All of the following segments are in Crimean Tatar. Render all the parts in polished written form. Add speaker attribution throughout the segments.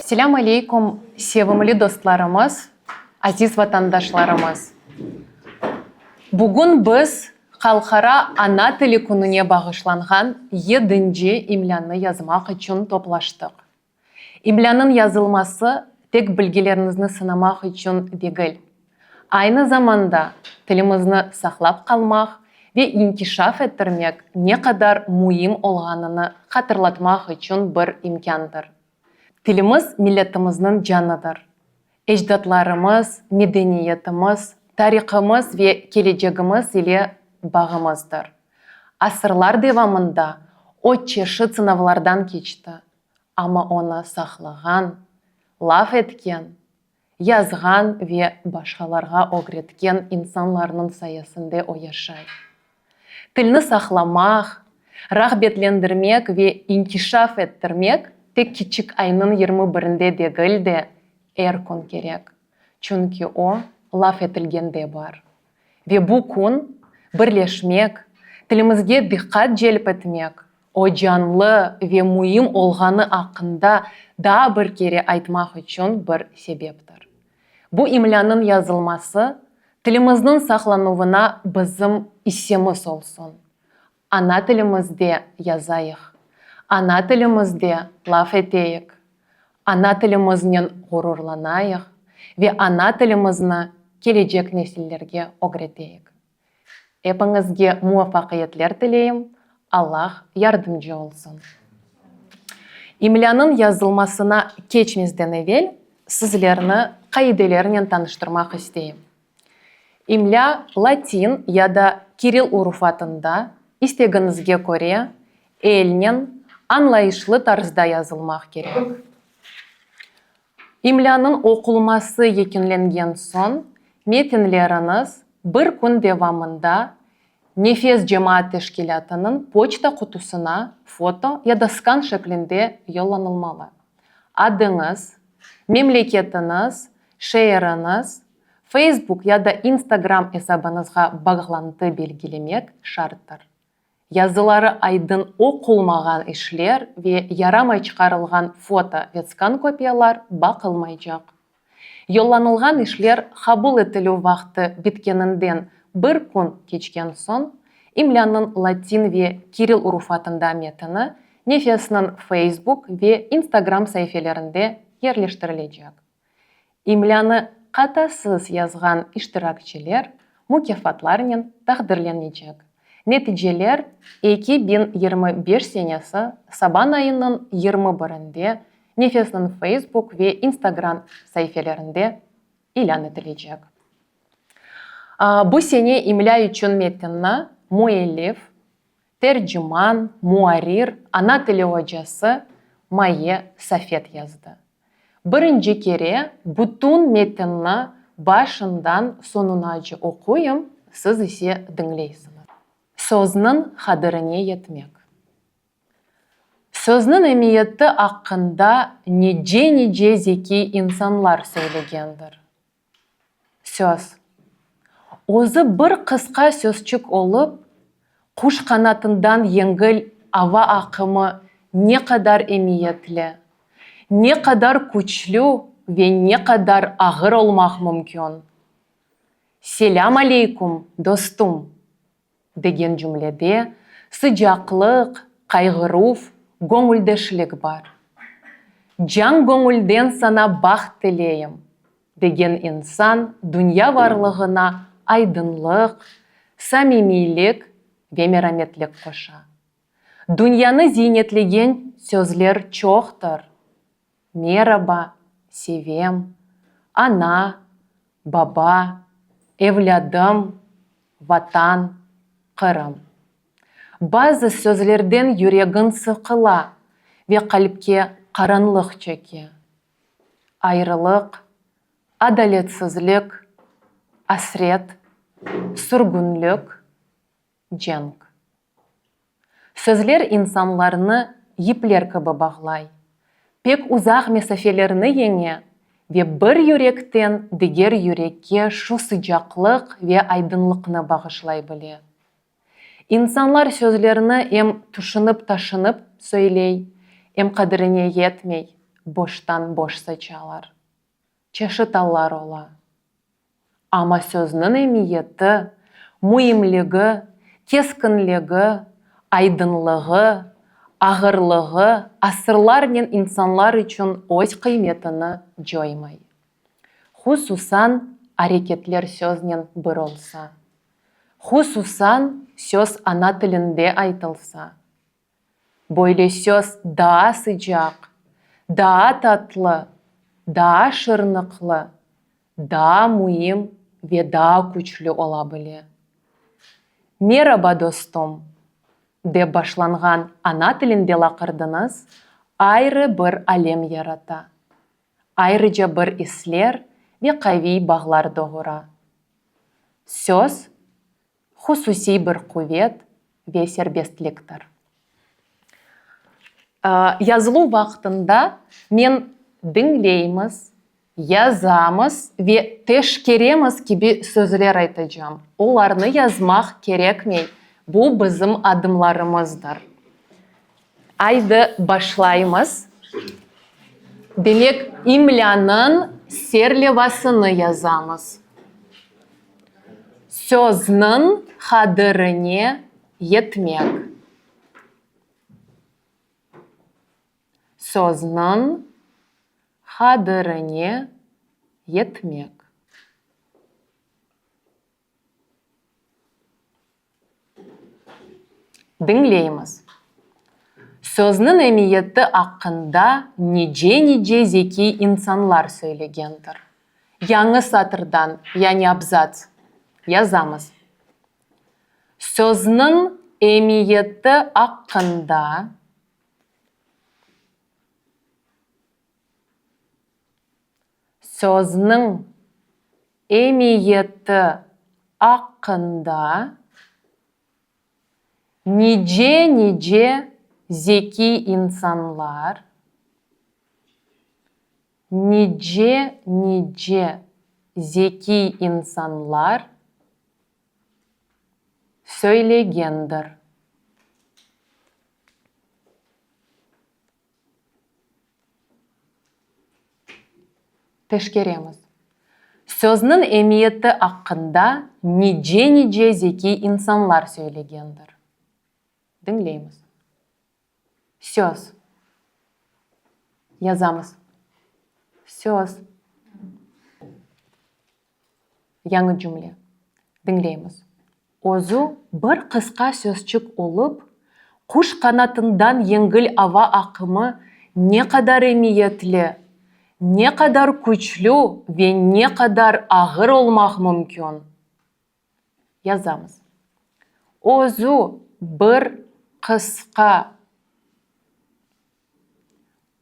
Speaker 1: Selâm aleykum, sevimli dostlarımız, aziz vatandaşlarımız! Bugün biz Halqara ana tili kününe bağışlanğan yedinci imlânı yazmaq içün toplaştıq. İmlânıñ yazılması tek bilgileriñizni sınamaq içün degil, aynı zamanda tilimizni saqlap qalmaq ve inkişaf ettirmek ne qadar müim olğanını hatırlatmaq içün bir imkândır. Tilimiz milletimizniñ canıdır. Ecdatlarımız, medeniyetimiz, tarihımız ve kelecegimiz ile bağımızdır. Asırlar devamında o çeşit sınavlardan keçti, amma onı saqlağan, laf etken, yazğan ve başqalarğa ögretken insanlarnıñ sayesinde o yaşay. Tilni saqlamaq, rağbetlendirmek ve inkişaf ettirmek tek kiçik aynıñ 21-nde degil de, er kün kerek, çünki o, laf etilgende bar. Ve bu kün birleşmek, tilimizge diqqat celp etmek, o canlı ve müim olğanı aqqında daa bir kere aytmaq içün bir sebeptir. Bu imlânıñ yazılması tilimizniñ saqlanuvına bizim issemiz olsun. Ana tilimizde yazayıq, ana tilimizde laf eteyik, ana tilimiznen ğururlanayıq ve ana tilimizni kelecek nesillerge ögreteyik. Epiñizge muvafaqiyetler tileyim, Allah yardımcı olsun. İmlânıñ yazılmasına keçmezden evel sizlerni qaidelernen tanıştırmaq isteyim. İmlâ latin ya da kiril urufatında, istegiñizge köre, elnen, añlayışlı tarzda yazılmaq kerek. İmlânıñ oqulması yekünlengen soñ, metinleriñiz bir kün devamında Nefes cemaat teşkilâtınıñ poçta qutusına foto ya da skan şeklinde yollanılmalı. Adıñız, memleketiñiz, şeeriñiz, Facebook ya da Instagram esabıñızğa bağlantı belgilemek şarttır. Yazıları aydın oqulmağan işler ve yaramay çıqarılğan foto ve skan kopiyalar baqılmaycaq. Yollanılğan işler qabul etilüv vaqtı bitkeninden bir kün keçken soñ, imlânıñ latin ve kiril urufatında metini Nefesniñ Facebook ve Instagram saifelerinde yerleştirilecek. İmlânı qatasız yazğan iştirakçiler mukâfatlarnen taqdirlenecek. Neticeler 2025 senesi saban ayınıñ 21-nde Nefesniñ Facebook ve Instagram saifelerinde ilân etilecek. Bu sene imlâ içün metinni müellif, terciman, muarrir, ana tili ocası Maye Safet yazdı. Birinci kere bütün metinni başından soñunace oquyım, siz ise diñleysiñiz. Sözniñ qadirine yetmek. Sözniñ emiyeti aqqında nice-nice zekiy insanlar söylegendir. Söz. Özü bir qısqa sözçük olıp, quş qanatından yengil ava aqımı ne qadar emiyetli, ne qadar küçlü ve ne qadar ağır olmaq mümkün. Selâm aleykum, dostum! Degen cümlede sıcaqlıq, qayğıruv, göñüldeşlik bar. Can göñülden saña baht tileyim, degen insan dünya varlığına aydınlıq, samimiylik ve merametlik qoşa. Dünyanı ziynetlegen sözler çoqtır, Meraba, sevem, ana, baba, evlâdım, Vatan, Qırım. Bazı sözlerden yüregiñ sıqıla ve qalpke qaranlıq çöke. Ayrılıq, adaletsizlik, asret, sürgünlik, cenk. Sözler insanlarnı yipler kibi bağlay, pek uzaq mesafelerni yeñe ve bir yürekten diger yürekke şu sıcaqlıq ve aydınlıqnı bağışlay bile. İnsanlar sözlerni em tüşünip-taşınıp söyley, em qadirine yetmey. boştan-boş saçalar. Çeşit allar ola. Amma sözniñ emiyeti, müimligi, keskinligi, aydınlığı, ağırlığı asırlarnen insanlar içün öz qıymetini coymay. Hususan, areketler söznen bir olsa. Hususan, söz ana tilinde aytılsa. Böyle söz daa sıcaq, daa tatlı, daa şırnıqlı, daa müim ve daa küçlü ola bile. Meraba, dostum! dep başlanğan ana tilinde laqırdıñız ayrı bir alem yarata, ayrıca bir isler ve qaviy bağlar doğura. Söz, hususiy bir quvet ve serbestliktir. Yazıluv vaqtında men diñleymiz, yazamız ve teşkeremiz kibi sözler aytacam. Olarnı yazmaq kerekmey, bu bizim adımlarımızdır. Aydı, başlaymız. Demek, imlânıñ serlevasını yazamız. Sözniñ qadirine yetmek. Sözniñ qadirine yetmek. Diñleymiz. Sözniñ emiyeti aqqında nice-nice zekiy insanlar söylegendir. Yañı satırdan, yani abzats, yazamız. Sözniñ emiyeti aqqında Sözniñ emiyeti aqqında nice-nice zekiy insanlar, nice-nice zekiy insanlar söylegendir. Teşkeremiz. Sözniñ emiyeti aqqında nice-nice zekiy insanlar söylegendir. Diñleymiz. Söz. Yazamız. Söz. Yañı cümle. Diñleymiz. Özü bir qısqa sözçik olıp, quş qanatından yengil ava aqımı ne qadar emiyetli, ne qadar küçlü ve ne qadar ağır olmaq mümkün? Yazamız. Özü bir qısqa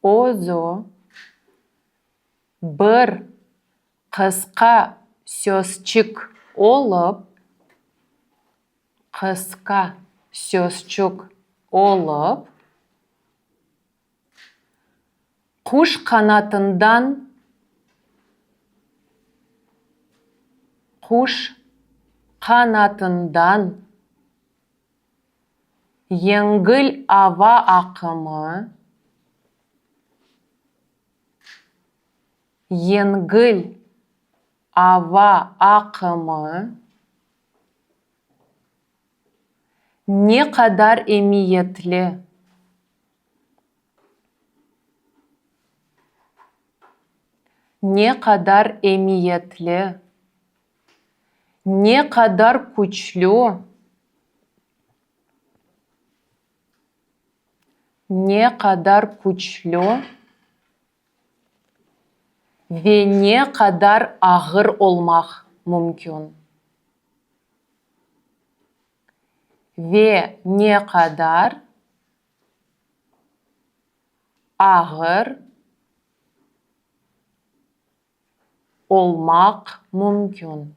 Speaker 1: Özü bir qısqa sözçik olıp, qısqa sözçük olıp, quş qanatından, quş qanatından yengil ava aqımı, Yengil ava aqımı ne qadar emiyetli? Ne qadar emiyetli? Ne qadar küçlü? Ne qadar küçlü? Ve ne qadar ağır olmaq mümkün? Ve ne qadar ağır olmaq mümkün?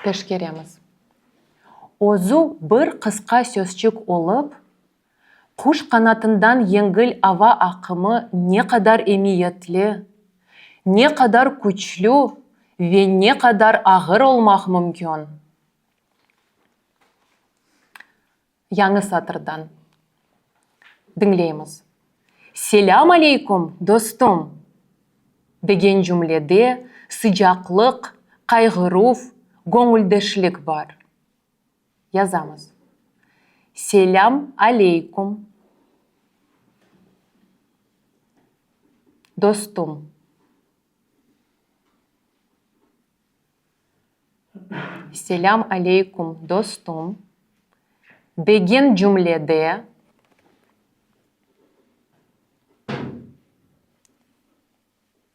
Speaker 1: Teşkeremiz. Özü bir qısqa sözçük olıp, quş qanatından yengil ava aqımı ne qadar emiyetli, ne qadar küçlü ve ne qadar ağır olmaq mümkün? Yañı satırdan diñleymiz. Selâm aleyküm, dostum! degen cümlede sıcaqlıq, qayğıruv, göñüldeşlik bar. Yazamız. Selâm aleyküm, dostum! Selâm aleyküm, dostum, degen cümlede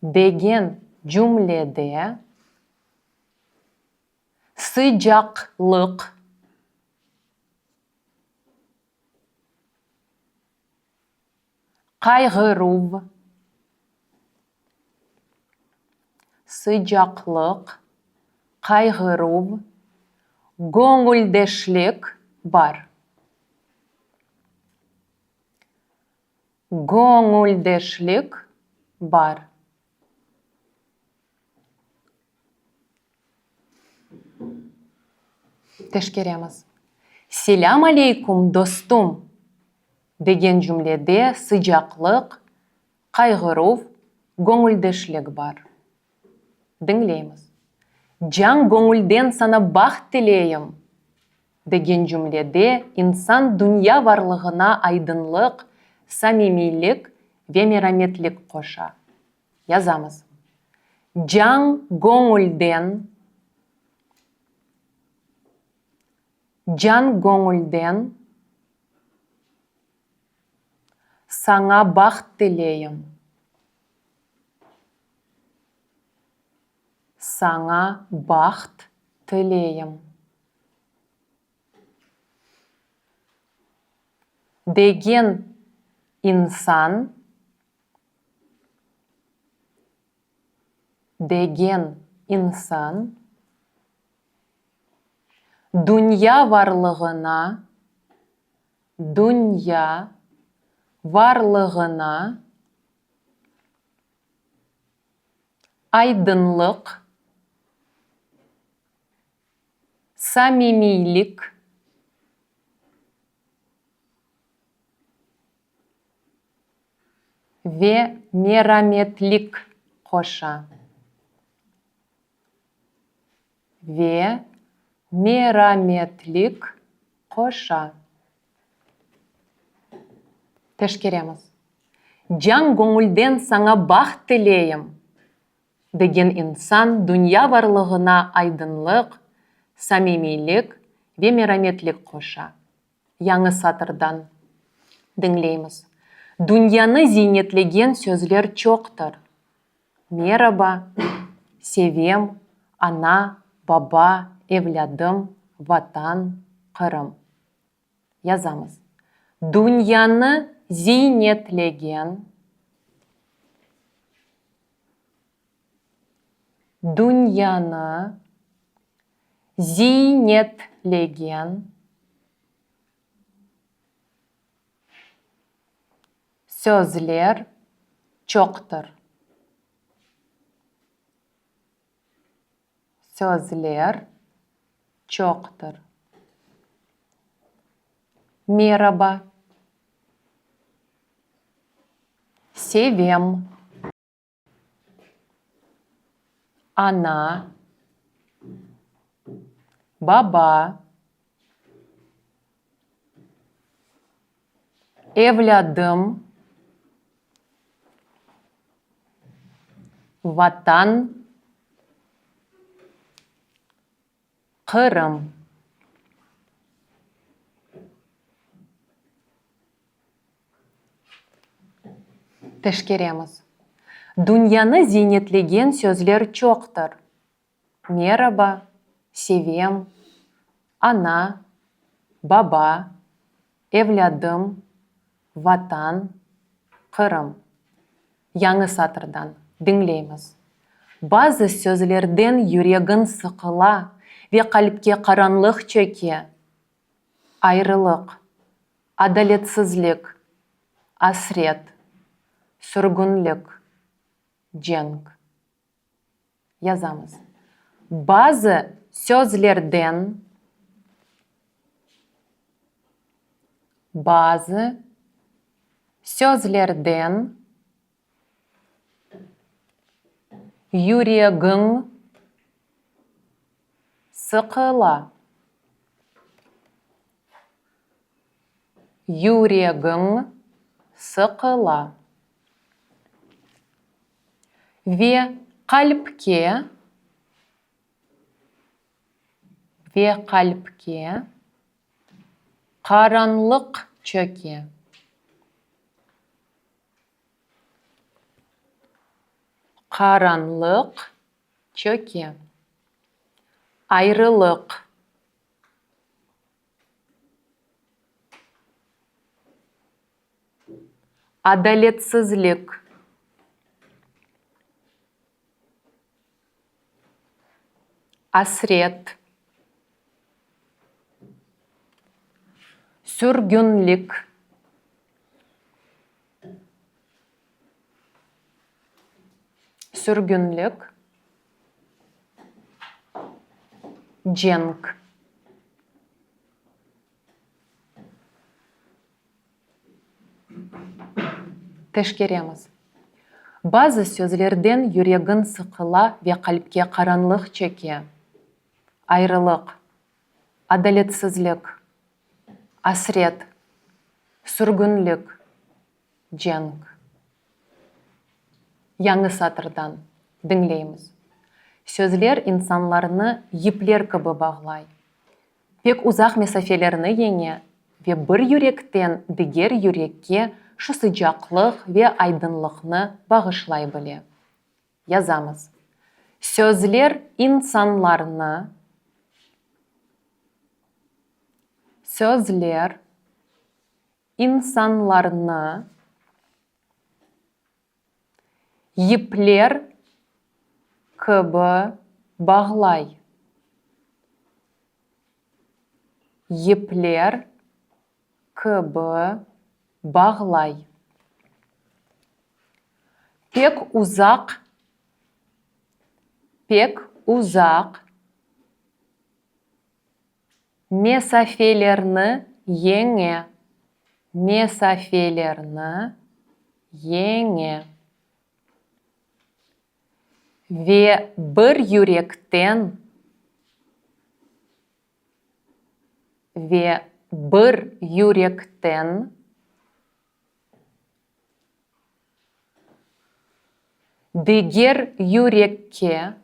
Speaker 1: degen cümlede sıcaqlıq Qayğıruv, sıcaqlıq, qayğıruv, göñüldeşlik bar. Göñüldeşlik bar. Teşkeremiz. Selâm aleyküm, dostum! degen cümlede sıcaqlıq, qayğıruv, göñüldeşlik bar. Diñleymiz. Can göñülden saña baht tileyim! degen cümlede insan dünya varlığına aydınlıq, samimiylik ve merametlik qoşa. Yazamız. Can göñülden, can göñülden saña baht tileyim, saña baht tileyim. Degen insan Degen insan dünya varlığına, dünya varlığına aydınlıq, samimiylik, Ve merametlik qoşa. Ve merametlik qoşa. Teşkeremiz. Can göñülden saña baht tileyim! Degen insan dünya varlığına aydınlıq, samimiylik ve merametlik qoşa. Yañı satırdan diñleymiz. Dünyanı ziynetlegen sözler çoqtır. Meraba, sevem, ana, baba, evlâdım, Vatan, Qırım. Yazamız. Dünyanı ziynetlegen, Dünyanı ziynetlegen sözler çoqtır. Sözler çoqtır. Meraba. Sevem. Ana, baba, evlâdım, Vatan, Qırım. Teşkeremiz. Dünyanı ziynetlegen sözler çoqtır. Meraba, sevem, ana, baba, evlâdım, Vatan, Qırım. Yañı satırdan diñleymiz. Bazı sözlerden yüregiñ sıqıla ve qalpke qaranlıq çöke. Ayrılıq, adaletsizlik, asret, sürgünlik, cenk. Yazamız. Bazı sözlerden. Bazı sözlerden yüregiñ sıqıla. Yüregiñ sıqıla. Ve qalpke, ve qalpke qaranlıq çöke. Qaranlıq çöke. Ayrılıq. Adaletsizlik. Asret. Sürgünlik. Sürgünlik. Cenk. Teşkeremiz. Bazı sözlerden yüregiñ sıqıla ve qalpke qaranlıq çeke. Ayrılıq. Adaletsizlik. Asret. Sürgünlik. Cenk. Yañı satırdan diñleymiz. Sözler insanlarnı yipler kibi bağlay. Pek uzaq mesafelerni yeñe ve bir yürekten diger yürekke şu sıcaqlıq ve aydınlıqnı bağışlay bile. Yazamız. Sözler insanlarnı, Sözler insanlarnı yipler kibi bağlay. Yipler kibi bağlay. Pek uzaq, pek uzaq Mesafelerni yeñe, mesafelerni yeñe. Ve bir yürekten, ve bir yürekten diger yürekke,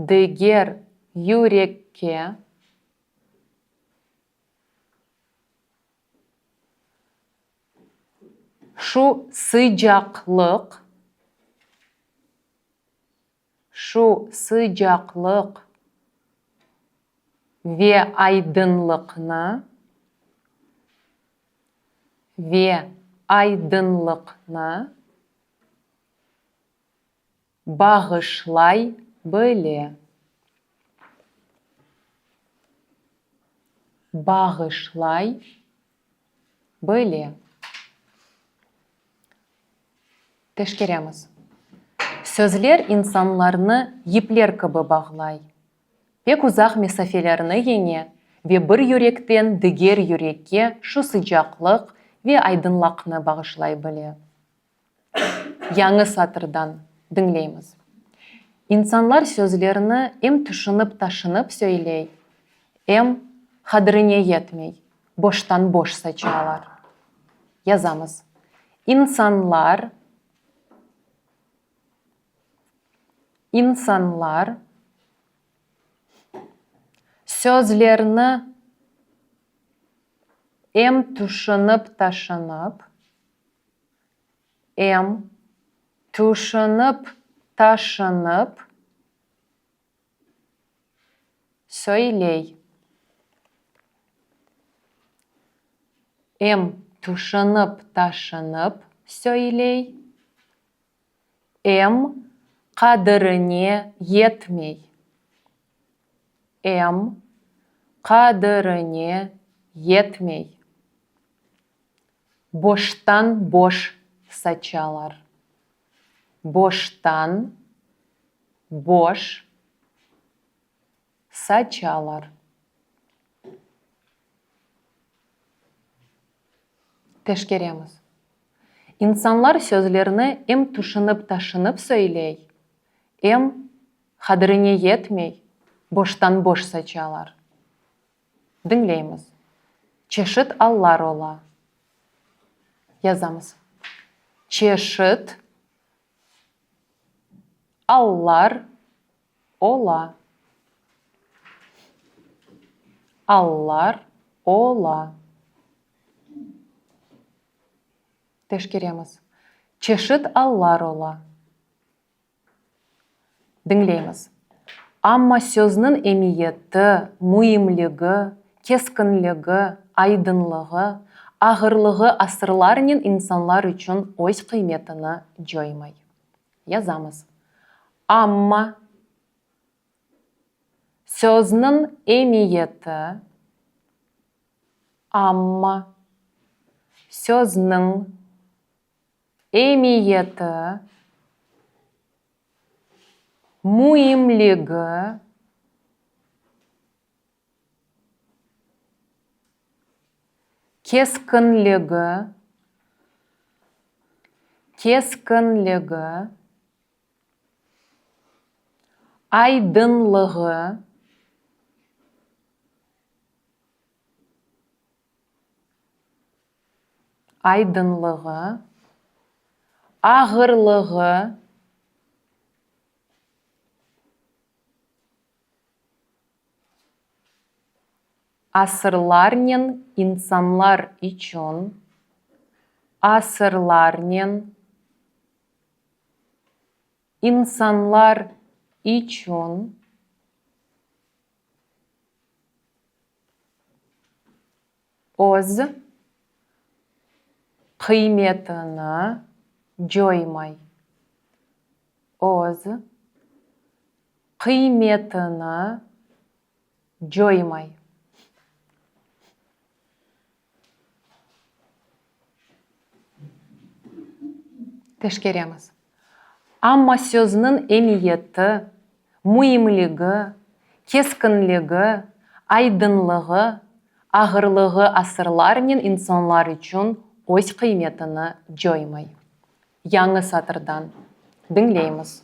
Speaker 1: diger yürekke şu sıcaqlıq, şu sıcaqlıq ve aydınlıqnı, ve aydınlıqnı bağışlay bile. Bağışlay bile. Teşkeremiz. Sözler insanlarnı yipler kibi bağlay. Pek uzaq mesafelerni yeñe ve bir yürekten diger yürekke şu sıcaqlıq ve aydınlaqnı bağışlay bile. Yañı satırdan diñleymiz. İnsanlar sözlerini em tüşünip-taşınıp söyley, em hadirine yetmey, boştan-boş saçalar. Yazamız. İnsanlar, insanlar sözlerini em tüşünip-taşınıp, Em tüşünip-taşınıp söyley. Em tüşünip-taşınıp söyley, em qadirine yetmey. Em qadirine yetmey. Boştan-boş saçalar. Boştan, boş saçalar. Teşkeremiz. İnsanlar sözlerni em tüşünip-taşınıp söyley, em, hadirine yetmey, boştan-boş saçalar. Diñleymiz. Çeşit allar ola. Yazamız. Çeşit allar ola. Allar ola. Teşkeremiz. Çeşit allar ola. Diñleymiz. Amma sözniñ emiyeti, müimligi, keskinligi, aydınlığı, ağırlığı asırlarnen insanlar içün öz qıymetini coymay. Yazamız. Amma sözniñ emiyeti, amma sözniñ emiyeti, müimligi, keskinligi, keskinligi, aydınlığı, aydınlığı, ağırlığı, asırlarnen insanlar içün, asırlarnen insanlar içün. Öz qıymetini coymay. Öz qıymetini coymay. Teşkeremiz. Amma sözniñ emiyeti, müimligi, keskinligi, aydınlığı, ağırlığı asırlarnen insanlar içün öz qıymetini coymay. Yañı satırdan diñleymiz.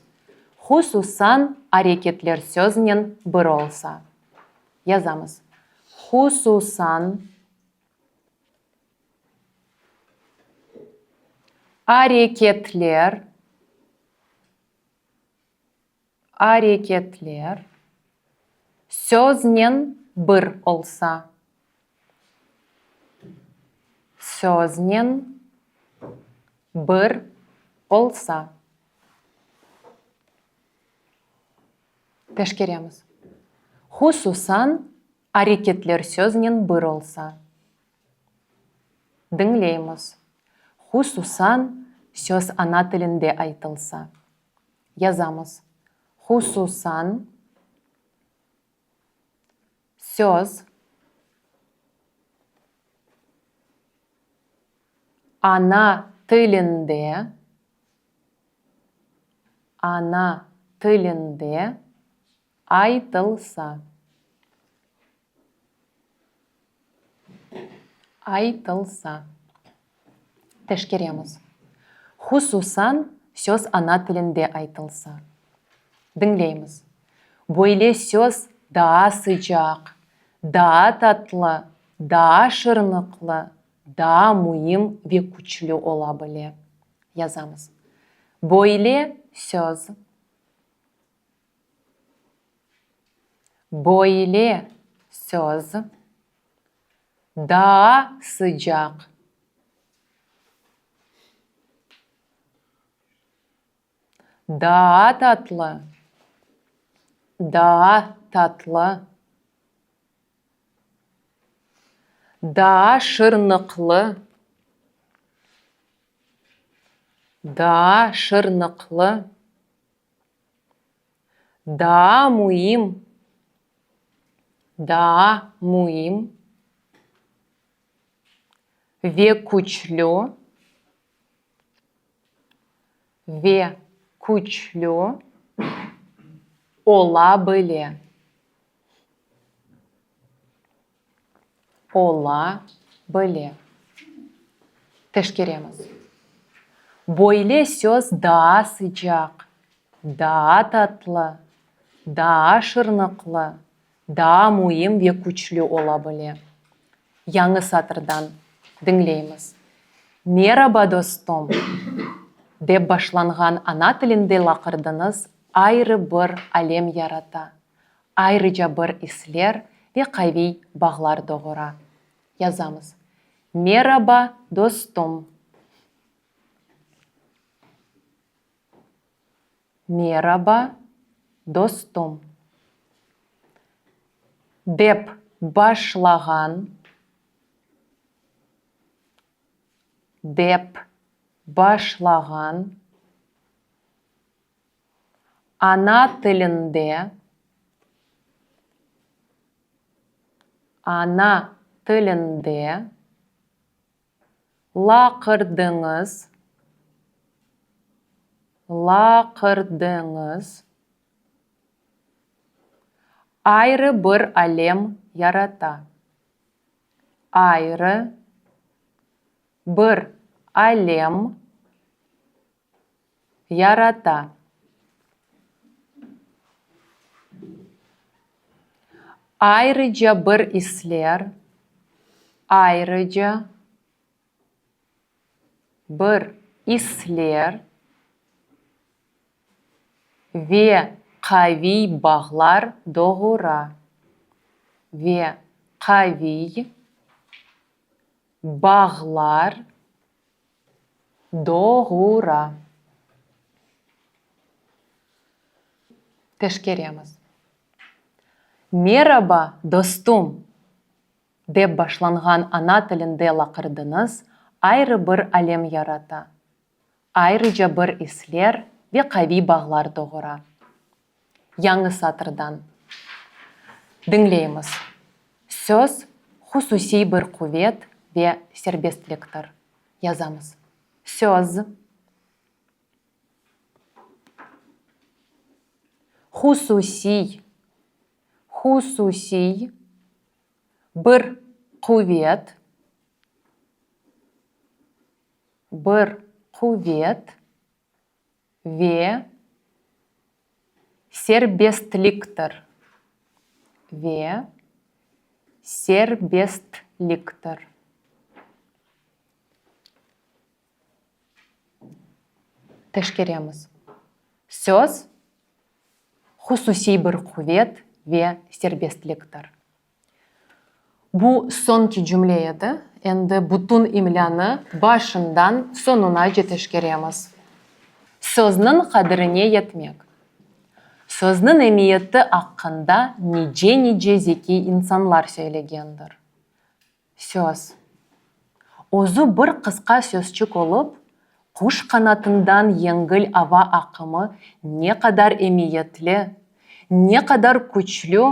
Speaker 1: Hususan areketler söznen bir olsa. Yazamız. Hususan areketler, areketler söznen bir olsa, söznen bir olsa. Teşkeremiz. Hususan areketler söznen bir olsa. Diñleymiz. Hususan söz ana tilinde aytılsa. Yazamız. Hususan söz ana tilinde ana tilinde aytılsa. Aytılsa. Teşkeremiz. Hususan, söz ana tilinde aytılsa. Diñleymiz. Böyle söz daa sıcaq, daa tatlı, daa şırnıqlı, daa müim ve küçlü ola bile. Yazamız. Böyle söz. Böyle söz daa sıcaq, daa tatlı, daa tatlı, daa şırnıqlı, daa şırnıqlı. Daa müim, daa müim ve küçlü, ve küçlü ola bile, ola bile. Teşkeremiz. Böyle söz daa sıcaq, daa tatlı, daa şırnıqlı, daa müim ve küçlü ola bile. Yañı satırdan diñleymiz. Meraba, dostum! dep başlanğan ana tilinde laqırdıñız ayrı bir alem yarata, ayrıca bir isler ve qaviy bağlar doğura. Yazamız. Meraba, dostum! Meraba, dostum! Dep başlağan, dep başlağan ana tilinde, ana tilinde Laqırdıñız, laqırdıñız, ayrı bir alem yarata, ayrı bir alem yarata. Ayrıca bir isler, ayrıca bir isler ve qaviy bağlar doğura, ve qaviy bağlar Doğura. Teşkeremiz. Meraba, dostum! dep başlanğan ana tilinde laqırdıñız ayrı bir alem yarata, ayrıca bir isler ve qaviy bağlar doğura. Yañı satırdan diñleymiz. Söz, hususiy bir quvet ve serbestliktir. Yazamız. Söz, hususiy, hususiy bir quvet, bir quvet ve serbestliktir, ve serbestliktir. Teşkeremiz. Söz, hususiy bir quvet ve serbestliktir. Bu soñki cümle edi. Endi bütün imlânı başından soñunace teşkeremiz. Sözniñ qadirine yetmek. Sözniñ emiyeti aqqında nice-nice zekiy insanlar söylegendir. Söz. Özü bir qısqa sözçük olıp, quş qanatından yengil ava aqımı ne qadar emiyetli, ne qadar küçlü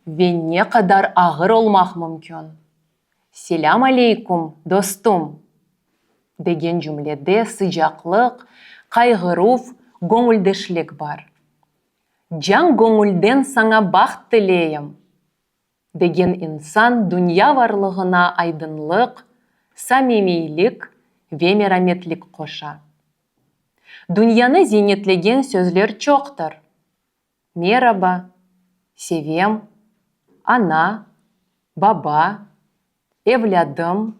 Speaker 1: ve ne qadar ağır olmaq mümkün. Selâm aleyküm, dostum! degen cümlede sıcaqlıq, qayğıruv, göñüldeşlik bar. Can göñülden saña baht tileyim! Degen insan dünya varlığına aydınlıq, samimiylik ve merametlik qoşa. Dünyanı ziynetlegen sözler çoqtır, Meraba, sevem, ana, baba, evlâdım,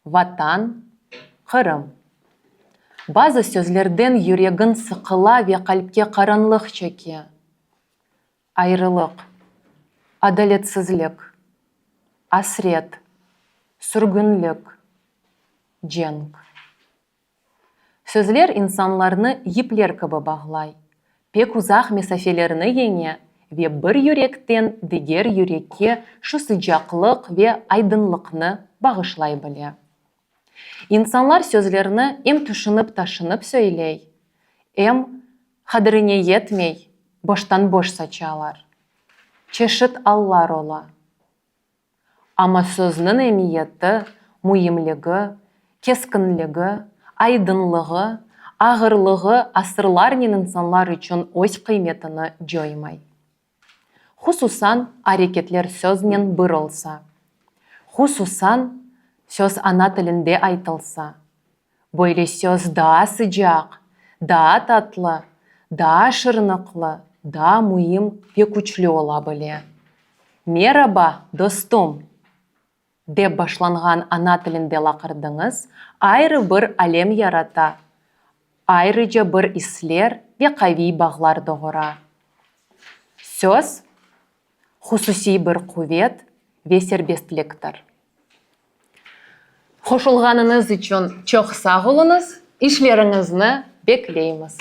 Speaker 1: Vatan, Qırım. Bazı sözlerden yüregiñ sıqıla ve qalpke qaranlıq çöke. Ayrılıq, adaletsizlik, asret, sürgünlik, cenk. Sözler insanlarnı yipler kibi bağlay, pek uzaq mesafelerni yeñe ve bir yürekten diger yürekke şu sıcaqlıq ve aydınlıqnı bağışlay bile. İnsanlar sözlerni em tüşünip-taşınıp söyley, em qadirine yetmey, boştan-boş saçalar. Çeşit allar ola. Amma sözniñ emiyeti, müimligi, keskinligi, aydınlığı, ağırlığı asırlarnen insanlar içün öz qıymetini coymay. Hususan, areketler söznen bir olsa. Hususan, söz ana tilinde aytılsa. Böyle söz daa sıcaq, daa tatlı, daa şırnıqlı, daa müim ve küçlü ola bile. Meraba, dostum! Dep başlanğan ana tilinde laqırdıñız ayrı bir alem yarata, ayrıca bir isler ve qaviy bağlar doğura. Söz, hususiy bir quvet ve serbestliktir. Qoşulğanıñız içün çoq sağ oluñız, işleriñizni bekleymiz.